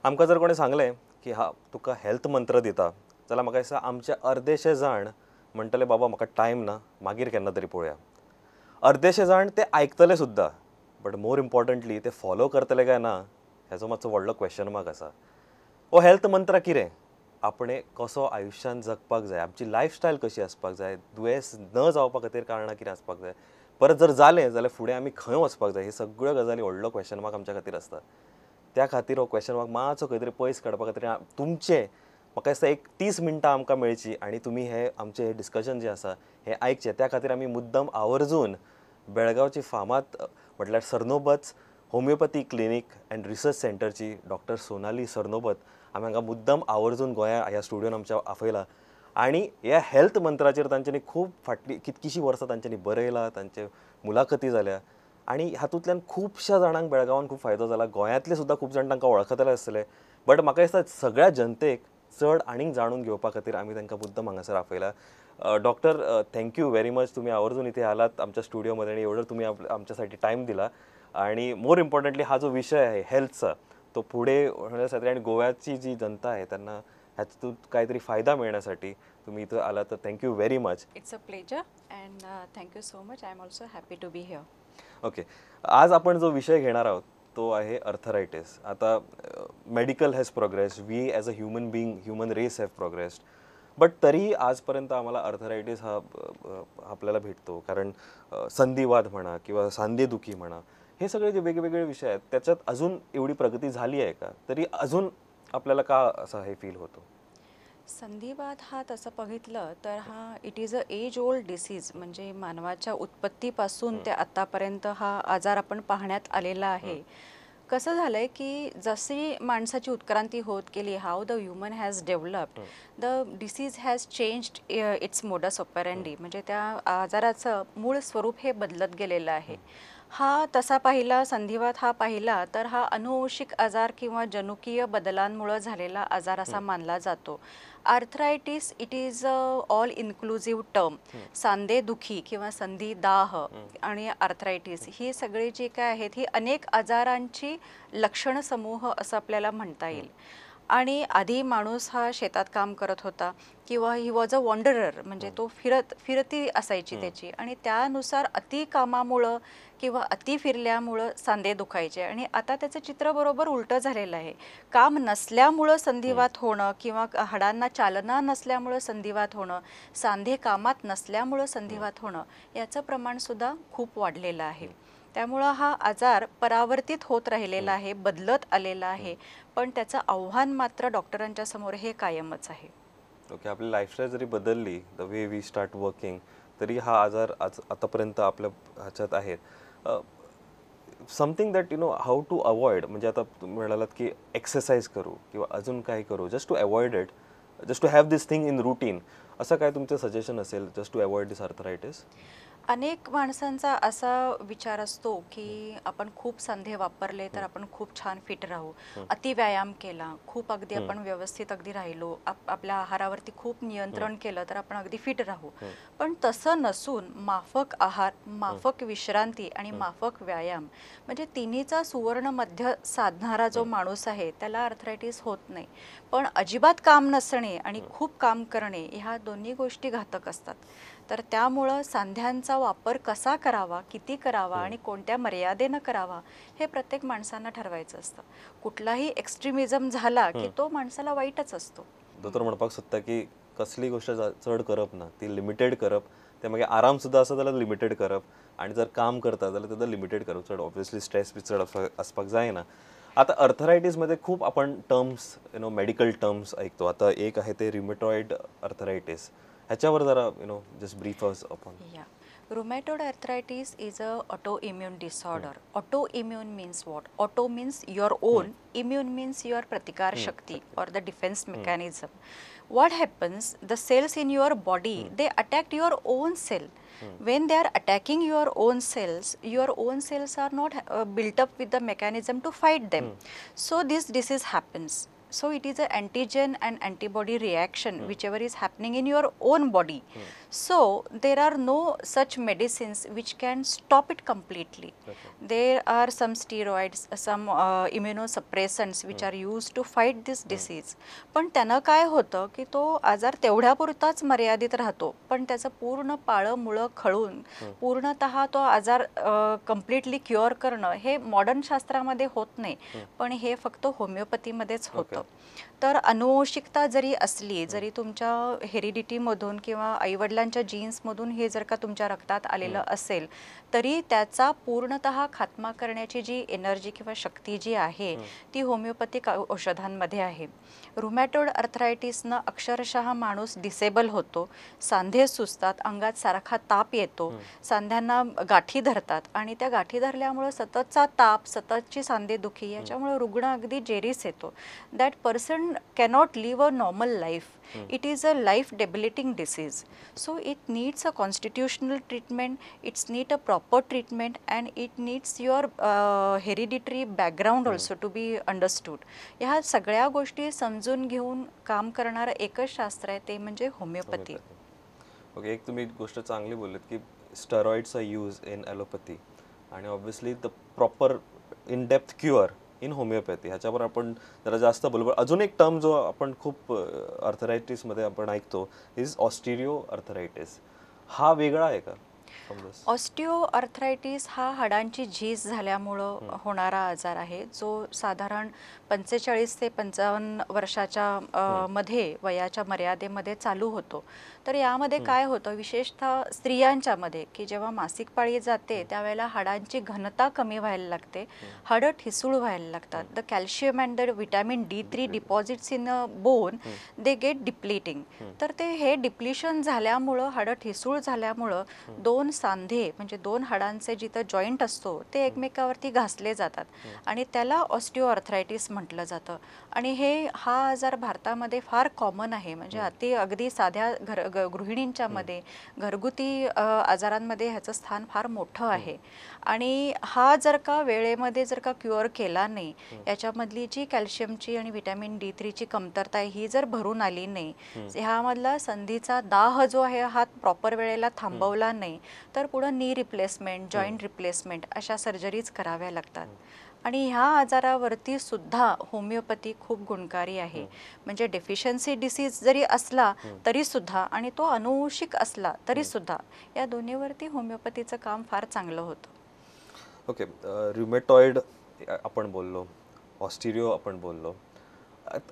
आमकां जर कोणी सांगलें की हा तुका हेल्थ मंत्र दिता जाल्यार म्हाका दिसता आमचे अर्देशे जाण म्हणटले बाबा म्हाका टायम ना, मागीर केन्ना तरी पळोवया. अर्देशे जाण ते आयकतले सुद्दां, बट मोर इम्पॉर्टंटली ते फॉलो करतले काय ना हेजो मातसो व्हडलो क्वेश्चन मार्क आसा. हो हेल्थ मंत्र कितें, आपणें कसो आयुश्यान जगपाक जाय, आमची लायफस्टायल कशी आसपाक जाय, दुयेंस न जावपा खातीर कारणां कितें आसपाक जाय, परत जर जालें जाल्यार फुडें आमी खंय वचपाक जाय, हे सगळ्यो गजाली व्हडलो क्वेश्चन मार्क आमच्या खातीर आसता. त्या खातीर हो क्वेश्चन मार्क मातसो खंय तरी पयस काडपा खातीर तुमचें म्हाका दिसता एक 30 मिनटां आमकां मेळची आनी तुमी हे आमचें हें डिस्कशन जें आसा हें आयकचें. त्या खातीर आमी मुद्दम आवर्जून बेळगांवची फामाद म्हटल्यार Sarnobat homeopathy clinic and research सेंटरची doctor Sonali Sarnobat आमी हांगा मुद्दम आवर्जून गोंया ह्या स्टुडियोन आमच्या आपयला आनी ह्या हेल्थ मंत्राचेर तांच्यांनी खूब फाटली कितकीशीं वर्सां तांच्यांनी बरयलां, तांचे मुलाखती जाल्या आनी हातूंतल्यान खुबश्या जाणांक बेळगांवान खूब फायदो जाला. गोंयांतले सुद्दां खूब जाण तांकां वळखतले आसतले, बट म्हाका दिसता सगळ्या जनतेक चड आनीक जाणून घेवपा खातीर आमी तांकां मुद्दम हांगासर आपयला. Doctor, thank you very much, तुम्ही आवर्जून इथे आलात आमच्या स्टुडिओमध्ये आणि एवढं तुम्ही आमच्यासाठी टाईम दिला. आणि मोर इम्पॉर्टंटली हा जो विषय आहे हेल्थचा तो पुढे होण्यासाठी आणि गोव्याची जी जनता आहे त्यांना ह्यातून काहीतरी फायदा मिळण्यासाठी तुम्ही इथं आला तर thank you very much. It's a pleasure and thank you so much. I am also happy to be here. Okay, आज आपण जो विषय घेणार आहोत तो आहे अर्थरायटिस. आता medical has progress, we as a human being, human race have progressed, but तरीही आजपर्यंत आम्हाला अर्थरायटिस हा आपल्याला भेटतो. कारण संधिवात म्हणा किंवा सांधेदुखी म्हणा, हे सगळे जे वेगवेगळे विषय आहेत त्याच्यात अजून एवढी प्रगती झाली आहे का, तरी अजून आपल्याला का असं हे फील होतं? संधिवात हा तसं बघितलं तर हा it is a age old disease, म्हणजे मानवाच्या उत्पत्तीपासून ते आतापर्यंत हा आजार आपण पाहण्यात आलेला आहे. कसं झालं आहे की जशी माणसाची उत्क्रांती होत गेली, how the human has developed, the disease has changed its modus operandi, म्हणजे त्या आजाराचं मूळ स्वरूप हे बदलत गेलेलं आहे. हा तसा पाहिला संधिवात हा पाहिला तर हा अनुवंशिक आजार किंवा जनुकीय बदलांमुळे झालेला आजार असा मानला जातो. Arthritis it is a all inclusive term. सांधेदुखी किंवा संधिदाह आणि आर्थरायटिस ही सगळी जी काय आहेत ही अनेक आजारांची लक्षण समूह असं आपल्याला म्हणता येईल. आणि आधी माणूस हा शेतात काम करत होता किंवा he was a wanderer, म्हणजे तो फिरती असायची त्याची, आणि त्यानुसार अति कामामुळं किंवा अति फिरल्यामुळं सांधे दुखायचे. आणि आता त्याचं चित्र बरोबर उलटं झालेलं आहे. काम नसल्यामुळं संधिवात होणं किंवा हाडांना चालना नसल्यामुळं संधिवात होणं, सांधे कामात नसल्यामुळं संधिवात होणं, याचं प्रमाणसुद्धा खूप वाढलेलं आहे. त्यामुळं हा आजार परावर्तित होत राहिलेला आहे, बदलत आलेला आहे, पण त्याचं आव्हान मात्र डॉक्टरांच्या समोर हे कायमच आहे. ओके, आपली लाईफस्टाईल जरी बदलली, the way we start working, तरी हा आजार आज आतापर्यंत आपल्या ह्याच्यात आहे. Something that you know how to avoid, म्हणजे आता तुम्ही म्हणालात की एक्सरसाइज करू किंवा अजून काही करू just to avoid it, just to have this thing in routine, असं काय तुमचं सजेशन असेल just to avoid this arthritis? अनेक माणसांचा असा विचार असतो की आपण खूप सांधे वापरले तर आपण खूप छान फिट राहू, अतिव्यायाम केला, खूप अगदी आपण व्यवस्थित अगदी राहिलो, आपल्या आहारावरती खूप नियंत्रण केलं तर आपण अगदी फिट राहू. पण तसं नसून माफक आहार, माफक विश्रांती आणि माफक व्यायाम, म्हणजे तिन्हीचा सुवर्ण मध्य साधणारा जो माणूस आहे त्याला आर्थरायटिस होत नाही. पण अजिबात काम नसणे आणि खूप काम करणे ह्या दोन्ही गोष्टी घातक असतात. तर त्यामुळं सांध्यांचा वापर कसा करावा, किती करावा आणि कोणत्या मर्यादेनं करावा हे प्रत्येक माणसांना ठरवायचं असतं. कुठलाही एक्स्ट्रीमिझम झाला की तो माणसाला वाईटच असतो. दोतोर म्हणपाक सोदता की कसली गोष्ट चड करप ना, ती लिमिटेड करप, ते मागीर आराम सुद्दां आसा जाल्यार लिमिटेड करप, आनी जर काम करता जाल्यार तें लिमिटेड करप, चड ऑब्वियसली स्ट्रेस बी चड आसपाक जायना. आता अर्थरायटीसमध्ये खूप आपण terms, you know, medical terms ऐकतो. आता एक आहे ते रुमेटॉइड अर्थरायटिस, ह्याच्यावर जरा you know just brief us upon. Yeah, rheumatoid arthritis is a auto immune disorder. Auto immune means what? Auto means your own, immune means your प्रतिकार शक्ती or the defence mechanism. What happens, the cells in your body, they attack your own cell. When they are attacking your own cells, your own cells are not built up with the mechanism to fight them. So this disease happens. So it is a antigen and antibody reaction whichever is happening in your own body. So there are no such medicines which can stop it completely. There are some steroids, some immunosuppressants which are used to fight this disease. पण त्यानं काय होतं की तो आजार तेवढ्यापुरताच मर्यादित राहतो, पण त्याचं पूर्ण पाळं मुळं खळून पूर्णतः तो आजार कम्प्लिटली क्युअर करणं हे मॉडर्न शास्त्रामध्ये होत नाही, पण हे फक्त होमिओपॅथीमध्येच होतं. तर अनुवंशिकता जरी असली, जरी तुमच्या हेरिडिटीमधून किंवा आईवडिलांच्या जीन्समधून हे जर का तुमच्या रक्तात आलेलं असेल तरी त्याचा पूर्णतः खात्मा करण्याची जी एनर्जी किंवा शक्ती जी आहे ती होमिओपॅथिक औषधांमध्ये आहे. रुमॅटॉइड अर्थरायटिसनं अक्षरशः माणूस डिसेबल होतो, सांधे सुजतात, अंगात सारखा ताप येतो, सांध्यांना गाठी धरतात आणि त्या गाठी धरल्यामुळं सततचा ताप, सततची सांधेदुखी याच्यामुळे रुग्ण अगदी जेरीस येतो. That person cannot live a normal life. It is a life debilitating disease. So it needs a constitutional treatment, it's need a proper treatment and it needs your hereditary background also to be understood. ह्या सगळ्या गोष्टी समजून घेऊन काम करणारं एकच शास्त्र आहे, ते म्हणजे होमिओपॅथी. ओके, एक तुम्ही गोष्ट चांगली बोललीत की स्टेरॉइडचा यूज इन ॲलोपॅथी आणि obviously the proper in depth cure in homeopathy, ह्याच्यावर आपण जरा जास्त बोलू. अजून एक टर्म जो आपण खूप अर्थरायटिसमध्ये आपण ऐकतो is osteo arthritis, हा वेगळा आहे का? ऑस्टिओ आर्थरायटिस हा हाडांची झीज झाल्यामुळं होणारा आजार आहे, जो साधारण 45 ते 55 वर्षाच्या मध्ये वयाच्या मर्यादेमध्ये चालू होतो. तर यामध्ये काय होतं, विशेषतः स्त्रियांच्या मध्ये की जेव्हा मासिक पाळी जाते त्यावेळेला हाडांची घनता कमी व्हायला लागते, हाडं ठिसूळ व्हायला लागतात. The calcium and the vitamin D3 deposits in a bone they get depleting. तर ते हे डिप्लिशन झाल्यामुळं, हाडं ठिसूळ झाल्यामुळं दोन सांधे म्हणजे दोन हाडांचे जिथं जॉईंट असतो ते एकमेकावरती घासले जातात आणि त्याला ऑस्टिओ आर्थरायटिस म्हटलं जातं. आणि हे हा आजार भारतामध्ये फार कॉमन आहे, म्हणजे अति अगदी साध्या गृहिणींच्या मध्ये घरगुती आजारांमध्ये ह्याचं स्थान फार मोठं आहे. आणि हा जर का वेळेमध्ये जर का क्युअर केला नाही, याच्यामधली जी कॅल्शियमची आणि व्हिटॅमिन D3ची कमतरता आहे ही जर भरून आली नाही, ह्यामधला संधीचा दाह जो आहे हा प्रॉपर वेळेला थांबवला नाही तर पुढं नी रिप्लेसमेंट, जॉईंट रिप्लेसमेंट अशा सर्जरीज कराव्या लागतात. आणि ह्या आजारावरती सुद्धा होमिओपॅथी खूप गुणकारी आहे. म्हणजे डेफिशियन्सी डिसीज जरी असला तरीसुद्धा आणि तो अनुवंशिक असला तरीसुद्धा या दोन्हीवरती होमिओपॅथीचं काम फार चांगलं होतं. ओके, रुमॅटॉइड आपण बोललो, ऑस्टिरिओ आपण बोललो,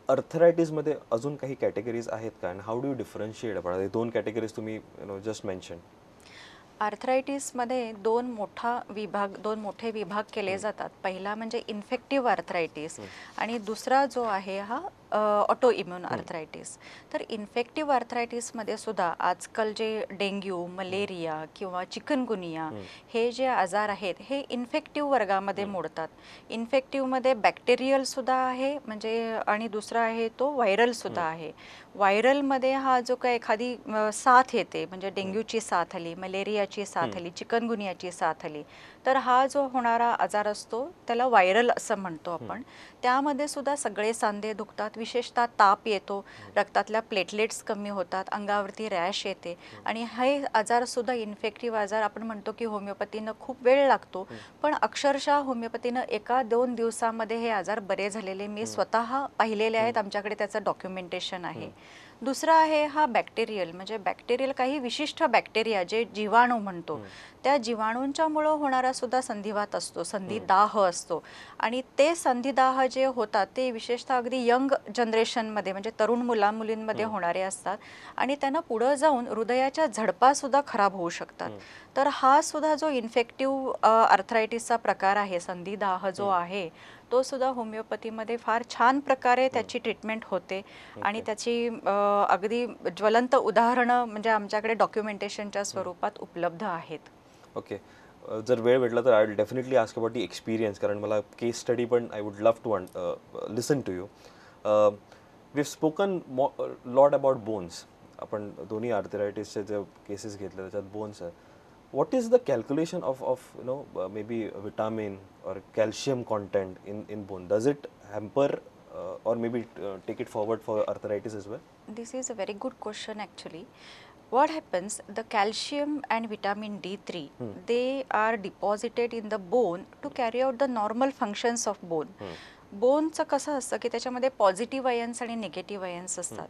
अर्थरायटिसमध्ये अजून काही कॅटेगरीज आहेत का आणि how do you differentiate? आपण दोन कॅटेगरीज तुम्ही you know just mention. आर्थरायटिसमध्ये दोन मोठे विभाग केले जातात. पहिला म्हणजे इन्फेक्टिव्ह आर्थरायटिस आणि दुसरा जो आहे हा ऑटो इम्युन आर्थरायटिस. तर इन्फेक्टिव्ह आर्थरायटिसमध्ये सुद्धा आजकाल जे डेंग्यू, मलेरिया किंवा चिकनगुनिया हे जे आजार आहेत हे इन्फेक्टिव्ह वर्गामध्ये मोडतात. इन्फेक्टिव्हमध्ये बॅक्टेरियलसुद्धा आहे म्हणजे आणि दुसरा आहे तो व्हायरलसुद्धा आहे. व्हायरलमध्ये हा जो काय एखादी साथ येते म्हणजे डेंग्यूची साथ आली, मलेरियाची साथ आली, चिकनगुनियाची साथ आली, तर हा जो होणारा आजार असतो त्याला व्हायरल असं म्हणतो आपण. त्यामध्ये सुद्धा सगळे सांधे दुखतात, विशेषतः ताप येतो, रक्तातल्या प्लेटलेट्स कमी होतात, अंगावरती रॅश येते. आणि हे आजार सुद्धा इन्फेक्टिव्ह आजार आपण म्हणतो की होमिओपॅथीनं खूप वेळ लागतो, पण अक्षरशः होमिओपॅथीनं 1-2 दिवसामध्ये हे आजार बरे झालेले मी स्वतः पाहिलेले आहेत, आमच्याकडे त्याचं डॉक्युमेंटेशन आहे. दुसरा आहे हा बॅक्टेरियल, म्हणजे बॅक्टेरियल काही विशिष्ट बॅक्टेरिया जे जीवाणू म्हणतो त्या जीवाणूंच्यामुळं होणारा सुद्धा संधिवात असतो, संधिदाह असतो. आणि ते संधिदाह जे होतात ते विशेषतः अगदी यंग जनरेशनमध्ये म्हणजे तरुण मुलामुलींमध्ये होणारे असतात आणि त्यांना पुढं जाऊन हृदयाच्या झडपासुद्धा खराब होऊ शकतात. तर हा सुद्धा जो इन्फेक्टिव्ह आर्थरायटिसचा प्रकार आहे, संधिदाह जो आहे तो सुद्धा होमिओपॅथीमध्ये फार छान प्रकारे त्याची ट्रीटमेंट होते आणि त्याची अगदी ज्वलंत उदाहरणं म्हणजे आमच्याकडे डॉक्युमेंटेशनच्या स्वरूपात उपलब्ध आहेत. ओके, जर वेळ भेटला तर I will definitely ask about the experience, कारण मला केस स्टडी पण I would love to listen to you. We have spoken lot about bones. आपण दोन्ही आर्थरायटिसचे जे केसेस घेतले त्याच्यात बोन्स आहे. What is the calculation of you know maybe vitamin or calcium content in bone? Does it hamper or maybe take it forward for arthritis as well? This is a very good question actually. What happens, the calcium and vitamin D3, they are deposited in the bone to carry out the normal functions of bone. बोनचं कसं असतं की त्याच्यामध्ये positive ions आणि negative ions असतात.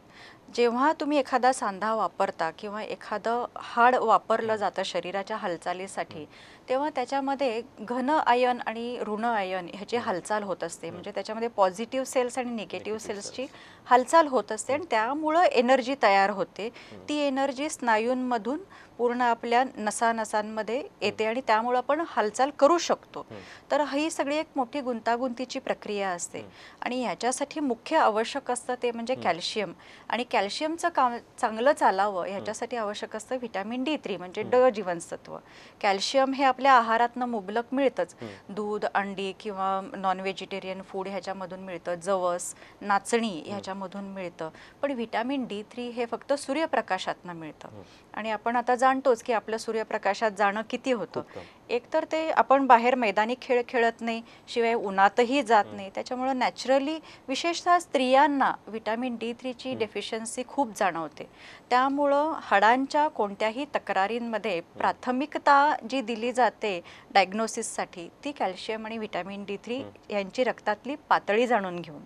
जेव्हा तुम्ही एखादा सांधा वापरता किंवा एखादं हाड वापरलं जातं शरीराच्या हालचालीसाठी, तेव्हा त्याच्यामध्ये घन आयन आणि ऋण आयन ह्याची हालचाल होत असते. म्हणजे त्याच्यामध्ये पॉझिटिव्ह सेल्स आणि निगेटिव्ह सेल्सची हालचाल होत असते आणि त्यामुळं एनर्जी तयार होते. ती एनर्जी स्नायूंमधून पूर्ण आपल्या नसानसांमध्ये येते आणि त्यामुळं आपण हालचाल करू शकतो. तर ही सगळी एक मोठी गुंतागुंतीची प्रक्रिया असते आणि ह्याच्यासाठी मुख्य आवश्यक असतं ते म्हणजे कॅल्शियम, आणि कॅल्शियमचं काम चांगलं चालावं ह्याच्यासाठी आवश्यक असतं व्हिटॅमिन D3 म्हणजे ड जीवनसत्व. कॅल्शियम हे आपल्या आहारातनं मुबलक मिळतंच, दूध, अंडी किंवा नॉन व्हेजिटेरियन फूड ह्याच्यामधून मिळतं, जवस, नाचणी ह्याच्यामधून मिळतं, पण व्हिटॅमिन D3 हे फक्त सूर्यप्रकाशातनं मिळतं. आणि आपण आता जाणतोच की आपलं सूर्यप्रकाशात जाणं किती होतं. एकतर ते आपण बाहेर मैदानी खेळ खेळत नाही, शिवाय उन्हातही जात नाही, त्याच्यामुळं नॅचरली विशेषतः स्त्रियांना व्हिटॅमिन D3ची डेफिशियन्सी खूप जाणवते. त्यामुळं हाडांच्या कोणत्याही तक्रारींमध्ये प्राथमिकता जी दिली जाते डायग्नोसिससाठी ती कॅल्शियम आणि व्हिटॅमिन D3 यांची रक्तातली पातळी जाणून घेऊन,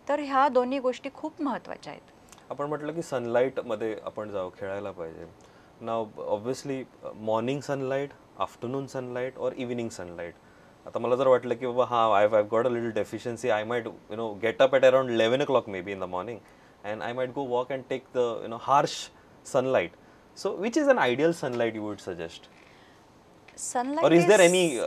तर ह्या दोन्ही गोष्टी खूप महत्त्वाच्या आहेत. आपण म्हटलं की सनलाईटमध्ये आपण जाऊ, खेळायला पाहिजे. Now obviously morning sunlight, afternoon sunlight or evening sunlight. आता मला जर वाटलं की बाबा हां, I have got a little deficiency, I might get up at around 11 o'clock maybe in the morning and I might go walk and take the harsh sunlight. So which is an ideal sunlight you would suggest? Sunlight or is there any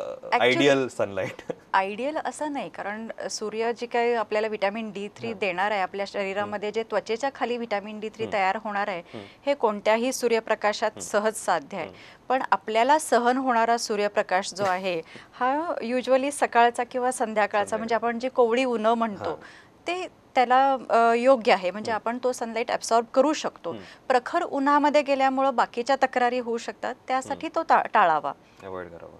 ideal sunlight? Ideal असं नाही, कारण सूर्य जी काही आपल्याला vitamin D3 देणार आहे आपल्या शरीरामध्ये, जे त्वचेच्या खाली व्हिटॅमिन D3 तयार होणार आहे हे कोणत्याही सूर्यप्रकाशात सहज साध्य आहे. पण आपल्याला सहन होणारा सूर्यप्रकाश जो आहे हा युजली सकाळचा किंवा संध्याकाळचा, म्हणजे आपण जे कोवळी उन्हं म्हणतो ते त्याला योग्य आहे, म्हणजे आपण तो सनलाईट ॲब्सॉर्ब करू शकतो. प्रखर उन्हामध्ये गेल्यामुळं बाकीच्या तक्रारी होऊ शकतात, त्यासाठी तो टाळावा, अवॉइड करावा.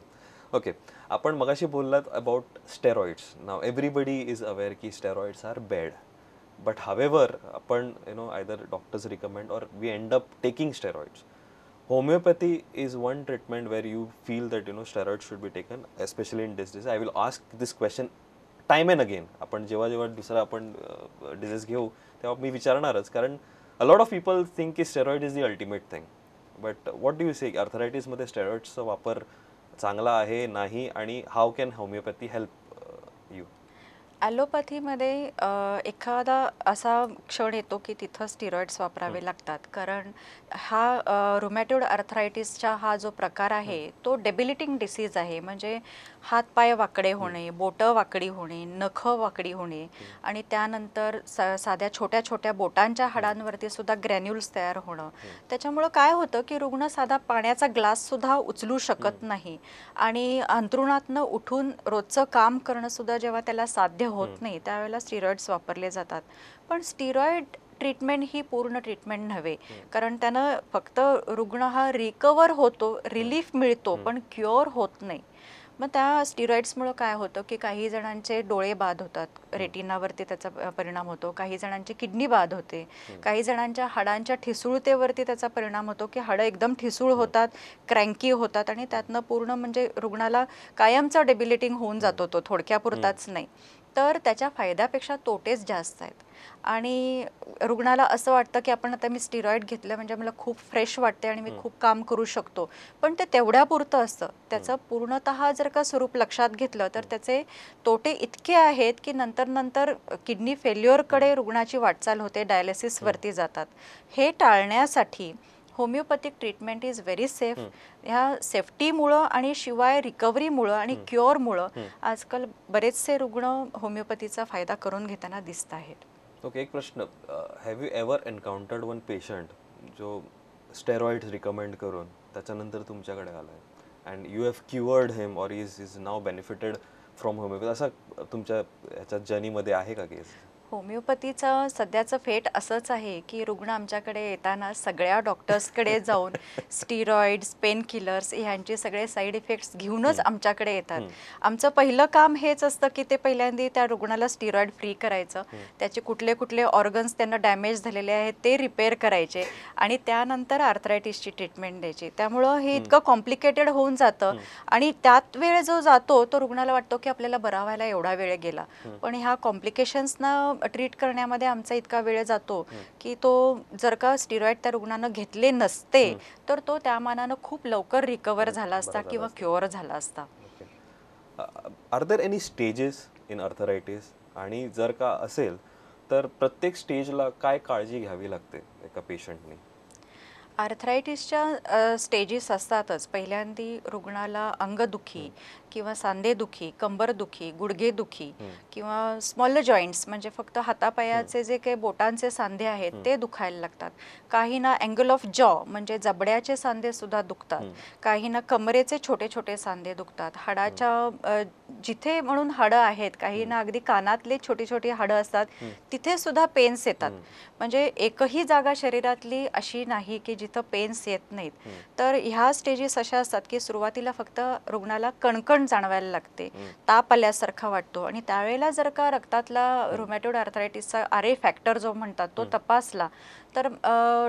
ओके, आपण मगाशी बोललात about steroids. Now everybody is aware की steroids are bad, but however आपण either doctors recommend or we end up taking steroids. Homeopathy is one treatment where you feel that steroids should be taken, especially in this disease. I will ask this question time and again. आपण जेव्हा जेव्हा दुसरा आपण disease घेऊ तेव्हा मी विचारणारच, कारण a lot of people think की steroid is the ultimate thing. But what do you say, आर्थरायटिसमध्ये स्टेरॉइड्सचा वापर चांगला आहे नाही, आणि how can homeopathy help you? ॲलोपॅथीमध्ये एखादा असा क्षण येतो की तिथं स्टिरॉइड्स वापरावे लागतात, कारण हा रुमॅटॉइड आर्थरायटिसचा हा जो प्रकार आहे तो डेबिलिटिंग डिसीज आहे. म्हणजे हातपाय वाकडे होणे, बोटं वाकडी होणे, नखं वाकडी होणे आणि त्यानंतर साध्या छोट्या छोट्या बोटांच्या हाडांवरती सुद्धा ग्रॅन्युल्स तयार होणं. त्याच्यामुळं काय होतं की रुग्ण साधा पाण्याचा ग्लाससुद्धा उचलू शकत नाही आणि अंथरुणातनं उठून रोजचं काम करणंसुद्धा जेव्हा त्याला साध्य होत नाही त्यावेळेला स्टिरॉइड्स वापरले जातात. पण स्टिरॉइड ट्रीटमेंट ही पूर्ण ट्रीटमेंट नव्हे, कारण त्यानं फक्त रुग्ण हा रिकवर होतो, रिलीफ मिळतो, पण क्युअर होत नाही. मग त्या स्टिरॉइड्समुळं काय होतं की काही जणांचे डोळे बाद होतात, रेटिनावरती त्याचा परिणाम होतो, काही जणांची किडनी बाद होते, काही जणांच्या हाडांच्या ठिसूळतेवरती त्याचा परिणाम होतो की हाडं एकदम ठिसूळ होतात, क्रँकी होतात आणि त्यातनं पूर्ण म्हणजे रुग्णाला कायमचा डेबिलिटिंग होऊन जातो, तो थोडक्यापुरताच नाही. तर त्याच्या फायद्यापेक्षा तोटेच जास्त आहेत आणि रुग्णाला असं वाटतं की आपण आता मी स्टिरॉइड घेतलं म्हणजे मला खूप फ्रेश वाटते आणि मी खूप काम करू शकतो, पण ते तेवढ्यापुरतं असतं. त्याचं पूर्णतः जर का स्वरूप लक्षात घेतलं तर त्याचे तोटे इतके आहेत की नंतर नंतर किडनी फेल्युअरकडे रुग्णाची वाटचाल होते, डायलिसिसवरती जातात. हे टाळण्यासाठी homeopathic treatment is very safe. ह्या सेफ्टीमुळं आणि शिवाय रिकव्हरीमुळं आणि क्युअरमुळं आजकाल बरेचसे रुग्ण होमिओपॅथीचा फायदा करून घेताना दिसत आहेत. ओके, एक प्रश्न, have you ever encountered one patient जो स्टेरॉइड्स रिकमेंड करून त्याच्यानंतर तुमच्याकडे आला आहे and you have cured him or is is now benefited from homeopathy, असा तुमच्या ह्याच्या जर्नीमध्ये आहे का केस? होमिओपॅथीचं सध्याचं फेट असंच आहे की रुग्ण आमच्याकडे येताना सगळ्या डॉक्टर्सकडे जाऊन स्टिरॉइड्स, पेन किलर्स ह्यांचे सगळे साईड इफेक्ट्स घेऊनच आमच्याकडे येतात. आमचं पहिलं काम हेच असतं की ते पहिल्यांदा त्या रुग्णाला स्टिरॉइड फ्री करायचं, त्याचे कुठले कुठले ऑर्गन्स त्यांना डॅमेज झालेले आहेत ते रिपेअर करायचे आणि त्यानंतर आर्थरायटिसची ट्रीटमेंट द्यायची. त्यामुळं हे इतकं कॉम्प्लिकेटेड होऊन जातं आणि त्यात वेळ जो जातो तो रुग्णाला वाटतो की आपल्याला बरा व्हायला एवढा वेळ गेला, पण ह्या कॉम्प्लिकेशन्सना ट्रीट करण्यामध्ये आमचा इतका वेळ जातो की तो जर का स्टिरॉइड त्या रुग्णानं घेतले नसते तर तो त्या मानानं खूप लवकर रिकवर झाला असता किंवा क्युअर झाला असता. Are there any stages in arthritis? आणि जर का असेल तर प्रत्येक स्टेजला काय काळजी घ्यावी लागते एका पेशंटने? आर्थरायटिसच्या स्टेजेस असतातच. पहिल्यांदी रुग्णाला अंगदुखी किंवा सांधेदुखी, कंबरदुखी, गुडघेदुखी किंवा स्मॉल जॉईंट्स म्हणजे फक्त हातापायाचे जे काही बोटांचे सांधे आहेत ते दुखायला लागतात. काहींना अँगल ऑफ जॉ म्हणजे जबड्याचे सांधेसुद्धा दुखतात, काहींना कमरेचे छोटे छोटे सांधे दुखतात, हाडाच्या जिथे म्हणून हाडं आहेत, काहींना अगदी कानातले छोटी छोटी हाडं असतात तिथे सुद्धा पेन्स येतात. म्हणजे एकही जागा शरीरातली अशी नाही की जिथं पेन्स येत नाहीत. तर ह्या स्टेजेस अशा असतात की सुरुवातीला फक्त रुग्णाला कणकण जाणवायला लागते, ताप आल्यासारखा वाटतो आणि त्यावेळेला जर का रक्तातला रुमॅटॉइड आर्थरायटिसचा आर ए फॅक्टर जो म्हणतात तो तपासला तर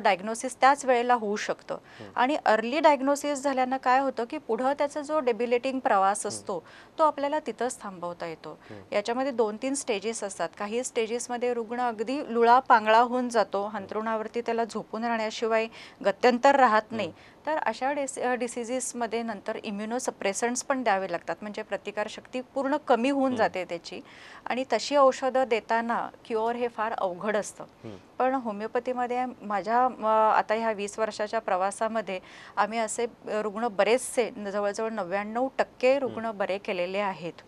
डायग्नोसिस त्याच वेळेला होऊ शकतं. आणि अर्ली डायग्नोसिस झाल्यानं काय होतं की पुढं त्याचा जो डेबिलिटिंग प्रवास असतो तो आपल्याला तिथंच थांबवता येतो. याच्यामध्ये 2-3 स्टेजेस असतात. काही स्टेजेसमध्ये रुग्ण अगदी लुळा पांगळा होऊन जातो, अंथरुणावरती त्याला झोपून राहण्याशिवाय गत्यंतर राहत नाही. तर अशा डिसिजेसमध्ये नंतर इम्युनोसप्रेसंट्स पण द्यावे लागतात, म्हणजे प्रतिकारशक्ती पूर्ण कमी होऊन जाते त्याची आणि तशी औषधं देताना क्युअर हे फार अवघड असतं. पण होमिओपॅथीमध्ये माझ्या आता ह्या 20 वर्षाच्या प्रवासामध्ये आम्ही असे रुग्ण बरेचसे, जवळजवळ 99% रुग्ण बरे केलेले आहेत.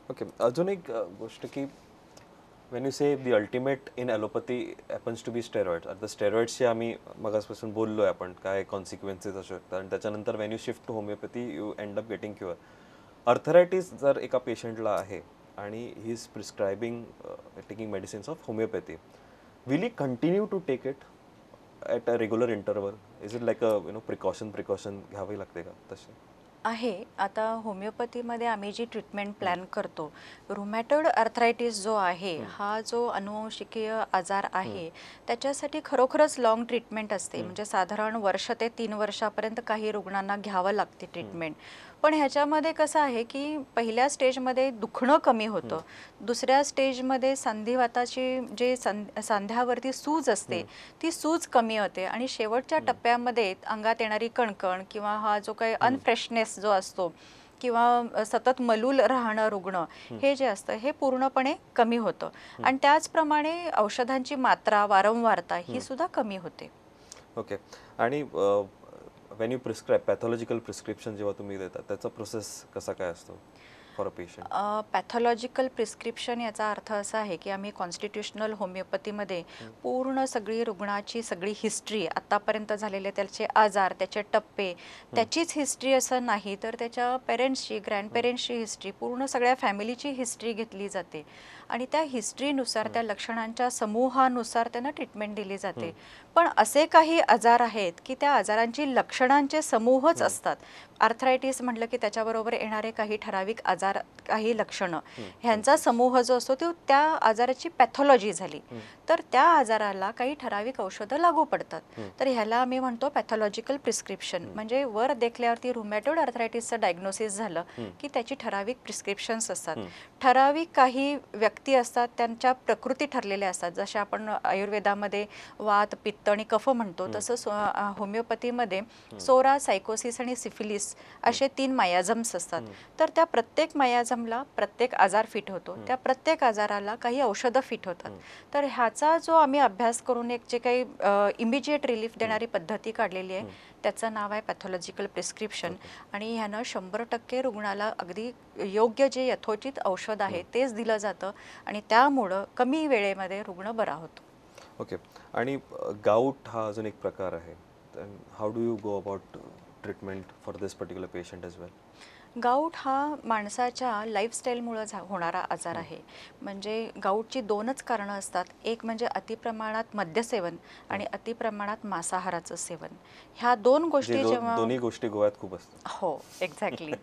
ओके, अजून एक गोष्ट की when you say the ultimate in allopathy happens to be steroids, आता स्टेरॉइड्सची आम्ही मगासपासून बोललो आहे आपण काय कॉन्सिक्वेन्सेस असू शकतात आणि त्याच्यानंतर when you shift to homeopathy you end up getting cure. Arthritis जर एका पेशंटला आहे आणि he is prescribing taking medicines of homeopathy, will he continue to take it at a regular interval? Is it like a you know precaution precaution घ्यावी लागते का तसे आहे? आता होमिओपॅथीमध्ये आम्ही जी ट्रीटमेंट प्लॅन करतो, रुमॅटॉइड आर्थरायटिस जो आहे हा जो अनुवंशिकीय आजार आहे त्याच्यासाठी खरोखरच लॉंग ट्रीटमेंट असते, म्हणजे साधारण वर्ष ते 3 वर्षापर्यंत काही रुग्णांना घ्यावं लागते ट्रीटमेंट. पण ह्याच्यामध्ये कसं आहे की पहिल्या स्टेजमध्ये दुखणं कमी होतं, दुसऱ्या स्टेजमध्ये संधिवाताची जे सांध्यावरती सूज असते ती सूज कमी होते आणि शेवटच्या टप्प्यामध्ये अंगात येणारी कणकण किंवा हा जो काही अनफ्रेशनेस जो असतो किंवा सतत मलूल राहणं रुग्ण हे जे असतं हे पूर्णपणे कमी होतं आणि त्याचप्रमाणे औषधांची मात्रा वारंवारता ही सुद्धा कमी होते. ओके, आणि when you prescribe pathological prescription जेव्हा तुम्ही देता त्याचा प्रोसेस कसा काय असतो for a patient? Pathological prescription याचा अर्थ असा आहे की आम्ही कॉन्स्टिट्युशनल होमिओपॅथीमध्ये पूर्ण सगळी रुग्णाची सगळी हिस्ट्री, आत्तापर्यंत झालेले त्याचे आजार, त्याचे टप्पे, त्याचीच हिस्ट्री असं नाही तर त्याच्या पेरेंट्सची, ग्रँड पेरेंट्सची हिस्ट्री, पूर्ण सगळ्या फॅमिलीची हिस्ट्री घेतली जाते आणि त्या हिस्ट्रीनुसार त्या लक्षणांच्या समूहानुसार त्यांना ट्रीटमेंट दिली जाते. पण असे काही आजार आहेत की त्या आजारांची लक्षणांचे समूहच असतात. आर्थरायटिस म्हटलं की त्याच्याबरोबर येणारे काही ठराविक आजार, काही लक्षणं ह्यांचा समूह जो असतो तो त्या आजाराची पॅथॉलॉजी झाली, तर त्या आजाराला काही ठराविक औषधं लागू पडतात. तर ह्याला आम्ही म्हणतो पॅथॉलॉजिकल प्रिस्क्रिप्शन. म्हणजे वर देखल्यावरती रुमॅटॉइड आर्थरायटिसचं डायग्नोसिस झालं की त्याची ठराविक प्रिस्क्रिप्शन्स असतात. ठराविक काही व्यक्ती असतात त्यांच्या प्रकृती ठरलेल्या असतात, जशा आपण आयुर्वेदामध्ये वात, पित्त आणि कफ म्हणतो तसं होमिओपॅथीमध्ये सोरा, सायकोसिस आणि सिफिलिस असे 3 मायाझम्स असतात. तर त्या प्रत्येक मायाझमला प्रत्येक आजार फिट होतो, त्या प्रत्येक आजाराला काही औषधं फिट होतात. तर ह्याचा जो आम्ही अभ्यास करून एक जे काही इमिजिएट रिलीफ देणारी पद्धती काढलेली आहे त्याचं नाव आहे पॅथॉलॉजिकल प्रिस्क्रिप्शन. आणि ह्यानं 100% रुग्णाला अगदी योग्य जे यथोचित औषध आहे तेच दिलं जातं आणि त्यामुळं कमी वेळेमध्ये रुग्ण बरा होतो. ओके, आणि गाऊट हा अजून एक प्रकार आहे, how do you go about treatment for this particular patient as well? Gout हा माणसाच्या लाईफस्टाईलमुळं होणारा आजार आहे. म्हणजे गाऊटची दोनच कारणं असतात, एक म्हणजे अतिप्रमाणात मद्यसेवन आणि अतिप्रमाणात मांसाहाराचं सेवन. ह्या दोन गोष्टी जेव्हा, दोन्ही गोष्टी गोव्यात खूप असतात. हो, एक्झॅक्टली.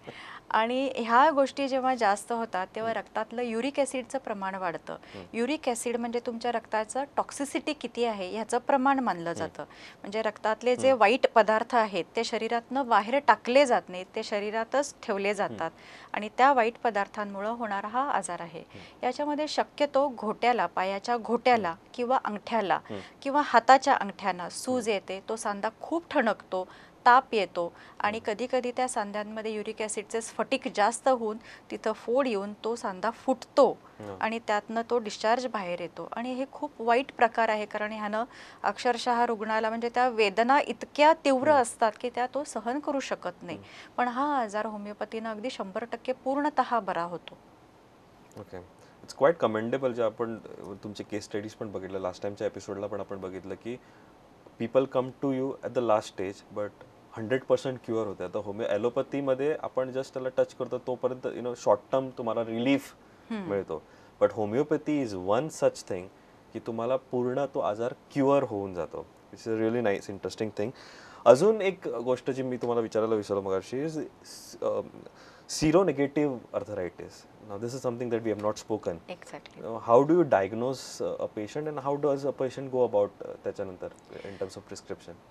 आणि ह्या गोष्टी जेव्हा जास्त होतात तेव्हा रक्तातलं युरिक ॲसिडचं प्रमाण वाढतं. युरिक ॲसिड म्हणजे तुमच्या रक्ताचं टॉक्सिसिटी किती आहे ह्याचं प्रमाण मानलं जातं. म्हणजे रक्तातले जे वाईट पदार्थ आहेत ते शरीरातनं बाहेर टाकले जात नाहीत, ते शरीरातच ठेवले जातात आणि त्या वाईट पदार्थांमुळे होणारा हा आजार आहे. याच्यामध्ये शक्यतो घोट्याला, पायाच्या घोट्याला किंवा अंगठ्याला किंवा हाताच्या अंगठ्यांना सूज येते, तो सांधा खूप ठणकतो, ताप येतो आणि कधी कधी त्या सांध्यांमध्ये युरिक ॲसिडचे स्फटिक जास्त होऊन तिथं फोड येऊन तो सांधा फुटतो आणि त्यातनं तो डिस्चार्ज बाहेर येतो. आणि हे खूप वाईट प्रकार आहे, कारण ह्यानं अक्षरशः रुग्णाला म्हणजे त्या वेदना इतक्या तीव्र असतात की त्या तो सहन करू शकत नाही. पण हा आजार होमिओपॅथीनं अगदी 100% पूर्णतः बरा होतो. Okay, it's quite commendable. जे आपण तुमचे केस स्टडीज पण बघितलं लास्ट टाइमच्या एपिसोडला पण आपण बघितलं की people come to you at the last stage but 100% cure होते. आता होमिओ ॲलोपॅथीमध्ये आपण जस्ट त्याला टच करतो तोपर्यंत you know short term तुम्हाला रिलीफ मिळतो, but homeopathy is one such thing की तुम्हाला पूर्ण तो आजार क्युअर होऊन जातो. It's a really nice interesting thing. अजून एक गोष्ट जी मी तुम्हाला विचारायला विसरलो मगाशी is seronegative arthritis. Now this is something that we have not spoken. Exactly. How do you diagnose a patient and how does a patient go about त्याच्यानंतर in terms of prescription?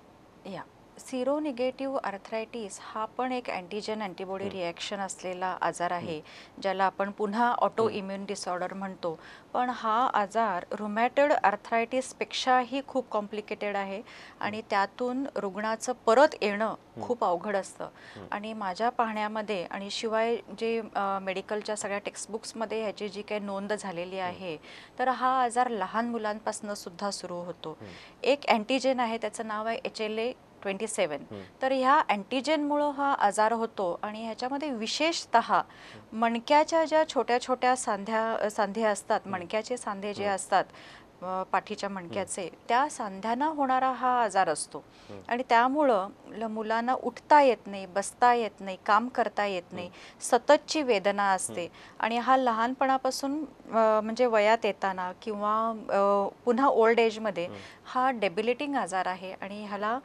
Yeah, seronegative arthritis हा पण एक antigen antibody reaction असलेला आजार आहे, ज्याला आपण पुन्हा ऑटो इम्युन डिसऑर्डर म्हणतो. पण हा आजार रुमॅटॉइड आर्थरायटिसपेक्षाही खूप कॉम्प्लिकेटेड आहे आणि त्यातून रुग्णाचं परत येणं खूप अवघड असतं. आणि माझ्या पाहण्यामध्ये आणि शिवाय जे मेडिकलच्या सगळ्या टेक्स्टबुक्समध्ये ह्याची जी काही नोंद झालेली आहे, तर हा आजार लहान मुलांपासून सुद्धा सुरू होतो. एक अँटीजेन आहे, त्याचं नाव आहे HLA-27. तर ह्या अँटीजेनमुळं हा आजार होतो आणि ह्याच्यामध्ये विशेषतः मणक्याच्या ज्या छोट्या छोट्या सांधे असतात, मणक्याचे सांधे जे असतात पाठीच्या मणक्याचे, त्या सांध्यांना होणारा हा आजार असतो. आणि त्यामुळं मुलांना उठता येत नाही, बसता येत नाही, काम करता येत नाही, सततची वेदना असते. आणि हा लहानपणापासून म्हणजे वयात येताना किंवा पुन्हा ओल्ड एजमध्ये हा डेबिलिटिंग आजार आहे आणि ह्याला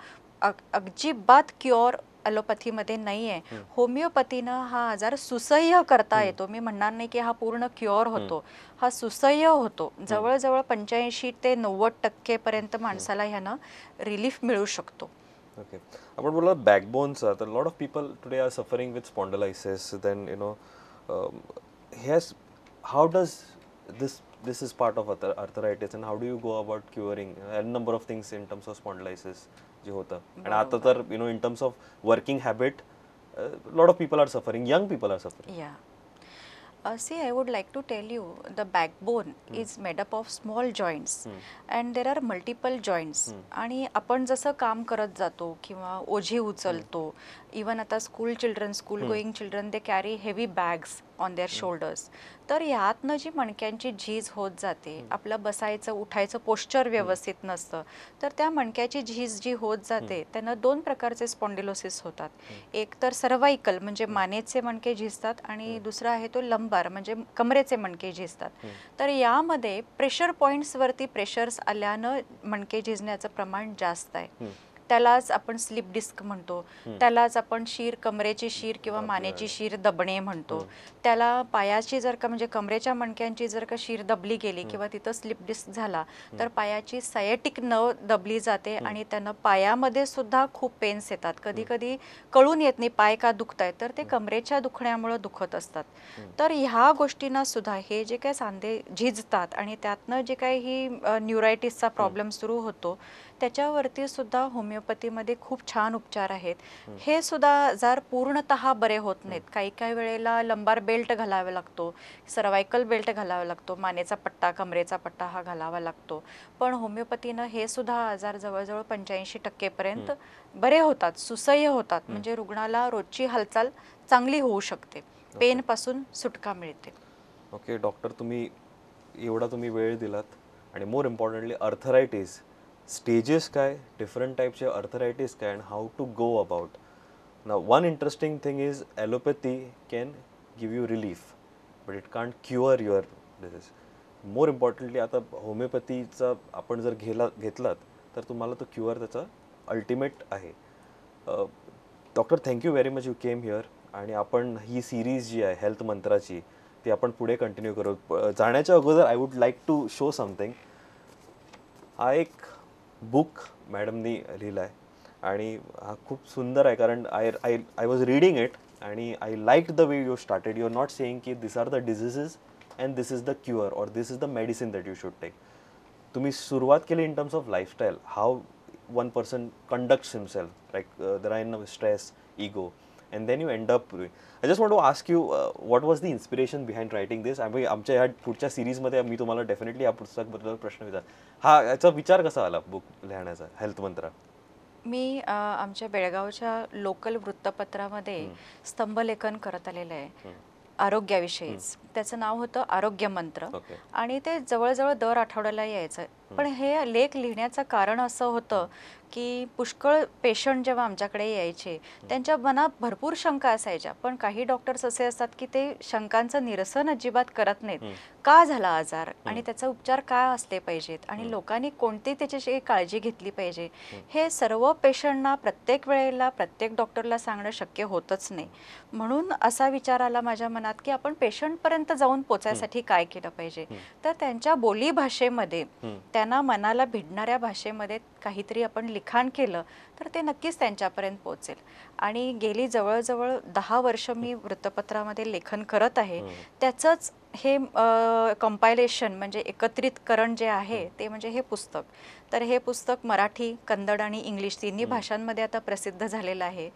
अजिबात क्युअर ॲलोपॅथीमध्ये नाही आहे. होमिओपॅथीनं हा आजार सुसह्य करता येतो. मी म्हणणार नाही की हा पूर्ण क्युअर होतो, हा सुसह्य होतो. जवळजवळ 85 ते 90% पर्यंत माणसाला ह्यानं रिलीफ मिळू शकतो. ओके, आपण बोललो बॅकबोनचा, तर lot of people today are suffering with spondylosis. Then you know has how does this this is part of arthritis and how do you go about curing n number of things in terms of spondylosis जे होतं. आणि आता तर you know in terms of working habit lot of people are suffering, young people are suffering. Yeah, see, I would like to tell you the backbone is made up of small joints and there are multiple joints. आणि आपण जसं काम करत जातो किंवा ओझे उचलतो, even आता school children, school going children, they carry heavy bags on their shoulders. तर ह्यातनं जी मणक्यांची झीज होत जाते, आपलं बसायचं उठायचं पोश्चर व्यवस्थित नसतं, तर त्या मणक्याची झीज जी होत जाते त्यांना दोन प्रकारचे स्पॉन्डिलोसिस होतात. एक तर सर्वायकल म्हणजे मानेचे मणके झिजतात आणि दुसरा आहे तो लंबार म्हणजे कमरेचे मणके झिजतात. तर यामध्ये प्रेशर पॉईंट्सवरती प्रेशर्स आल्यानं मणके झिजण्याचं प्रमाण जास्त आहे. त्यालाच आपण स्लिप डिस्क म्हणतो, त्यालाच आपण शीर, कमरेची शीर किंवा मानेची शीर दबणे म्हणतो. त्याला पायाची जर का म्हणजे कमरेच्या मणक्यांची जर का शीर दबली गेली किंवा तिथं स्लिप डिस्क झाला तर पायाची सायटिक नव दबली जाते आणि त्यांना पायामध्ये सुद्धा खूप पेन्स येतात. कधी कधी कळून येत नाही पाय का दुखत आहेत, तर ते कमरेच्या दुखण्यामुळे दुखत असतात. तर ह्या गोष्टींना सुद्धा हे जे काही सांधे झिजतात आणि त्यातनं जे काही ही न्यूरायटिसचा प्रॉब्लेम सुरू होतो त्याच्यावरती सुद्धा होमिओपॅथीमध्ये खूप छान उपचार आहेत. हे सुद्धा आजार पूर्णतः बरे होत नाहीत. काही काही वेळेला लंबार बेल्ट घालावा लागतो, सर्वायकल बेल्ट घालावा लागतो, मानेचा पट्टा, कमरेचा पट्टा हा घालावा लागतो. पण होमिओपॅथीनं हे सुद्धा आजार जवळजवळ 85% पर्यंत बरे होतात, सुसह्य होतात. म्हणजे रुग्णाला रोजची हालचाल चांगली होऊ शकते, पेनपासून सुटका मिळते. ओके डॉक्टर, तुम्ही एवढा तुम्ही वेळ दिलात आणि मोर इम्पॉर्टंटली अर्थरायटिस स्टेजेस काय, डिफरंट टाईपचे अर्थरायटिस काय and how to go about. Now one interesting thing is allopathy can give you relief but it can't cure your disease. More importantly आता होमिओपॅथीचा आपण जर घेतलात तर तुम्हाला तो क्युअर त्याचा अल्टिमेट आहे. Doctor, thank you very much you came here आणि आपण ही सिरीज जी आहे हेल्थ मंत्राची ती आपण पुढे कंटिन्यू करू. जाण्याच्या अगोदर I would like to show something. हा एक बुक मॅडमनी लिहिला आहे आणि हा खूप सुंदर आहे, कारण I I I was reading it आणि I like the way you started. You are not saying की this are the diseases and this is the cure or this is the medicine that you should take. तुम्ही सुरुवात केली in terms of lifestyle, how one person conducts himself, like there are in stress, ego, and then you end up. I just want to ask you, what was the inspiration behind writing this? आम्ही आमच्या ह्या पुढच्या सिरीजमध्ये मी तुम्हाला definitely या पुस्तकाबद्दल प्रश्न विचार, हा याचा विचार कसा आला बुक लिहिण्याचा, हेल्थ मंत्रा? मी आमच्या बेळगावच्या लोकल वृत्तपत्रामध्ये स्तंभलेखन करत आलेलं आहे आरोग्याविषयीच. त्याचं नाव होतं आरोग्य मंत्र आणि ते जवळजवळ दर आठवड्याला यायचं. पण हे लेख लिहिण्याचं कारण असं होतं की पुष्कळ पेशंट जेव्हा आमच्याकडे यायचे त्यांच्या मनात भरपूर शंका असायच्या, पण काही डॉक्टर्स असे असतात की ते शंकांचं निरसन अजिबात करत नाहीत. का झाला आजार आणि त्याचा उपचार काय असले पाहिजेत आणि लोकांनी कोणती त्याच्याशी काळजी घेतली पाहिजे, हे सर्व पेशंटना प्रत्येक वेळेला प्रत्येक डॉक्टरला सांगणं शक्य होतच नाही. म्हणून असा विचार आला माझ्या मनात की आपण पेशंटपर्यंत जाऊन पोचायसाठी काय केलं पाहिजे, तर त्यांच्या बोली भाषेमध्ये, त्यांना मनाला भिडणाऱ्या भाषेमध्ये काहीतरी आपण लिखाण केलं तर ते नक्कीच त्यांच्यापर्यंत पोहोचेल. आणि गेली जवळजवळ 10 वर्ष मी वृत्तपत्रामध्ये लेखन करत आहे, त्याचंच हे कंपायलेशन म्हणजे एकत्रितकरण जे आहे ते म्हणजे हे पुस्तक. तर हे पुस्तक मराठी, कन्नड आणि इंग्लिश तिन्ही भाषांमध्ये आता प्रसिद्ध झालेलं आहे.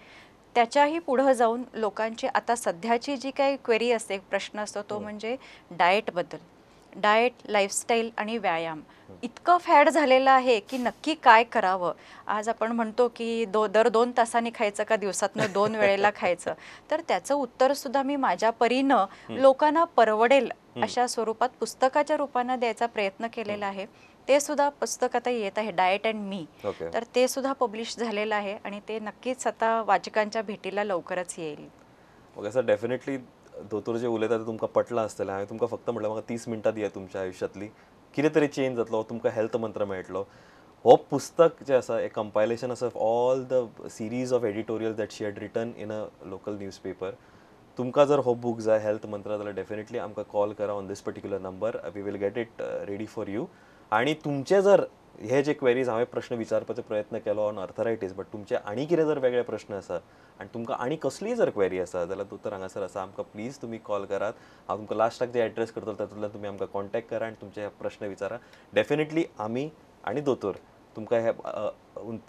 त्याच्याही पुढं जाऊन लोकांची आता सध्याची जी काही क्वेरी असते, प्रश्न असतो तो म्हणजे डाएटबद्दल. डाएट, लाईफस्टाईल आणि व्यायाम इतकं फॅड झालेलं आहे की नक्की काय करावं. आज आपण म्हणतो की दर 2 तासांनी खायचं का दिवसातनं 2 वेळेला खायचं, तर त्याचं उत्तरसुद्धा मी माझ्या परीनं लोकांना परवडेल अशा स्वरूपात पुस्तकाच्या रूपानं द्यायचा प्रयत्न केलेला आहे. ते सुद्धा पुस्तक आता येत आहे, डाएट अँड मी, तर ते सुद्धा पब्लिश झालेलं आहे आणि ते नक्कीच आता वाचकांच्या भेटीला लवकरच येईल. ओके सर, डेफिनेटली दोतोर जे उलयता ते तुमकां पटलां आसतलें. हांवें तुमकां फक्त म्हटल्यार म्हाका 30 मिनटां दिया तुमच्या आयुश्यांतली कितें तरी चेंज जातलो, तुमकां हेल्थ मंत्र मेळटलो. हो पुस्तक जें आसा हें कंपायलेशन आसा of all the series of editorial that she had written in a local newspaper. तुमकां जर हो बूक जाय हेल्थ मंत्र जाल्यार डेफिनेटली आमकां कॉल करा on this particular number, we will get it ready for you. आनी तुमचे जर हे जे क्वेरीज हांवें प्रश्न विचारपाचो प्रयत्न केलो ऑन अर्थरायटीस, बट तुमचे आनी कितें जर वेगळे प्रश्न आसा आनी तुमकां आनी कसलीय जर क्वेरी आसा जाल्यार दोतोर हांगासर आसा, आमकां प्लीज तुमी कॉल करात. हांव तुमकां लास्टाक जे एड्रेस करतलो तातूंतल्यान तुमी आमकां कॉन्टेक्ट करा आनी तुमचे प्रश्न विचारा. डेफिनेटली आमी आनी दोतोर तुमकां हे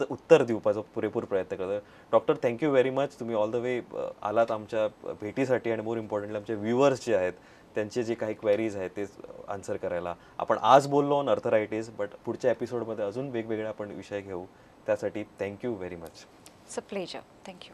उत्तर दिवपाचो पुरेपूर प्रयत्न करता. Doctor, thank you very much, तुमी ऑल the way आलात आमच्या भेटीसाठी आणि मोर इम्पॉर्टंटली आमचे व्ह्युअर्स जे आहेत त्यांचे जे काही क्वेरीज आहेत ते आन्सर करायला. आपण आज बोललो ऑन अर्थरायटीस, बट पुढच्या एपिसोडमध्ये अजून वेगवेगळे आपण विषय घेऊ, त्यासाठी thank you very much. It's a pleasure, thank you.